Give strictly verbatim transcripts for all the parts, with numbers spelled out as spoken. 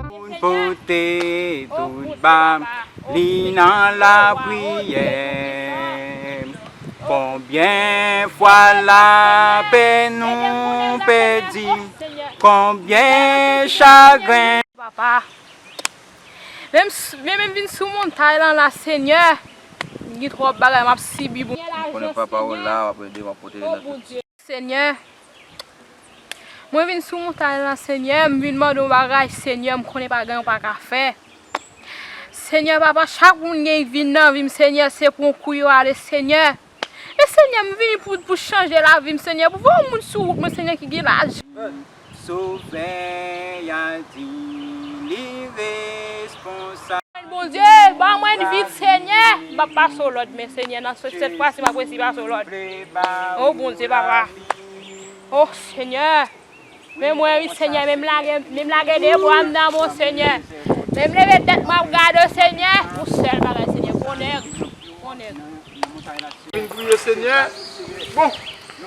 Moun pote tout ba li nan lapriyè. Konbyen fwa lapè nou pèdi, konbyen chagren. Papa, menm s- men menm vin sou montay lan la, Senyè, gen twòp bagay m ap sibi, bon. M konnen papa ou la, w ap ede m, w ap pwoteje nan tout. Senyè, mwen vin sou montay lan, Senyè, m vin mande yon bagay, Senyè, m konnen pa gen yon pa ka fè. Senyè, papa, chak moun gen vin nan vi m, Senyè, se pou yon kou yo ale, Senyè. E Senyè, m vini pou, pou chanje lavi m, Senyè, pou fè yon moun sou wout mwen, Senyè, ki gen lajan. Sovè a di li responsab. Bondye, ban mwen vit, Senyè. M p ap pase w lòd, men Senyè, nan sèt fwa si m ap resi pase w lòd. O Bondye, papa. O Senyè. Men mwen, wi, Senyè, men m lage, men m lage de bra m nan men w, Senyè. Men m leve tèt mwen ap gade w, Senyè. Yon sèl bagay, Senyè. Bon nèg. Bon nèg. Vin priye, Senyè. Bon.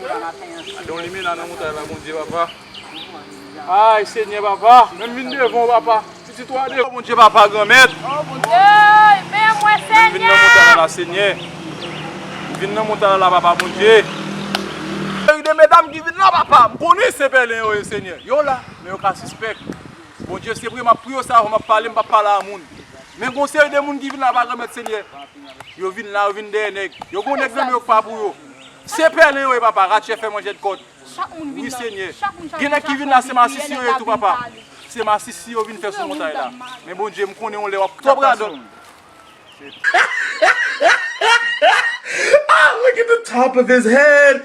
Gade yon limena nan montay la, Bondye, papa. Ay, Senyè, papa. Menm vin devan w, papa. Pitit ou a devan, Bondye, papa, Granmèt. Ey, men mwen, Senyè. Vin nan montay la, Senyè. Vin nan montay la, papa, Bondye. Seri de medam ki vin la, papa. M konnen se pèlen yo ye, Senyè. Yo la, men yo ka sispèk. Bondye, se vre, m ap priye w sa, m ap pale, m p ap pale a moun. Men gon seri de moun ki vin la, papa, Granmèt, Senyè. Yo vin la, yo vin dèyè nèg. Yo gon nèg nan men yo k pa pou yo. Se pèlen yo ye, papa. Ratchè fè manjèt kòd. Wi, Senyè. Gen nèg ki vin la, se masisi yo ye tou, papa. Se masisi yo vin fè sou montay la. Men Bondye, m konnen yon lè w ap twòp radòt. Ah, look at the top of his head.